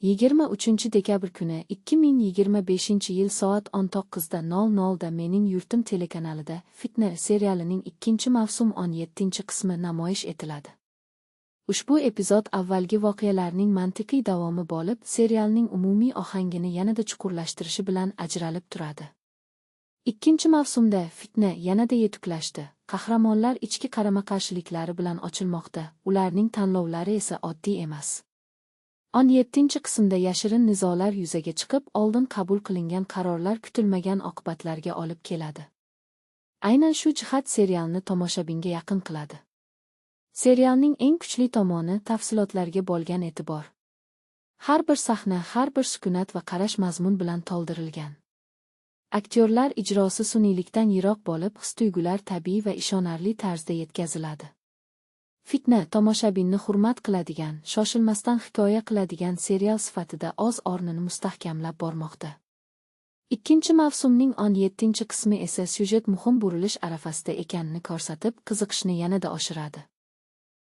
23 dekabr kuni 2025-yil soat 19:00 da Mening yurtim telekanalida Fitna serialining ikkinchi mavsum 17 qismi namoyish etiladi. Ushbu epizod avvalgi voqealarning mantiqiy davomi bo'lib, serialning umumiy ohangini yanada chuqurlashtirishi bilan ajralib turadi. Ikkinchi mavsumda fitna yanada yetuklashdi. Qahramonlar ichki qarama-qarshiliklari bilan ochilmoqda, ularning tanlovlari esa oddiy emas. 17 qismda yashirin nizolar yuzaga chiqib, oldin qabul qilingan qarorlar kutilmagan oqibatlarga olib keladi. Aynan shu jihat serialni tomoshabinga yaqin qiladi. Serialning eng kuchli tomoni tafsilotlarga bo'lgan e'tibor. Har bir sahna, har bir sukunat va qarash mazmun bilan to'ldirilgan. Aktyorlar ijrosi sun'iylikdan yiroq bo'lib, his-tuyg'ular tabiiy va ishonarli tarzda yetkaziladi. Fitna tomoshabinni hurmat qiladigan, shoshilmasdan hikoya qiladigan serial sifatida o'z o'rnini mustahkamlab bormoqda. Ikkinchi mavsumning 17 qismi esa syujet muhim burilish arafasida ekanini ko'rsatib, qiziqishni yanada oshiradi.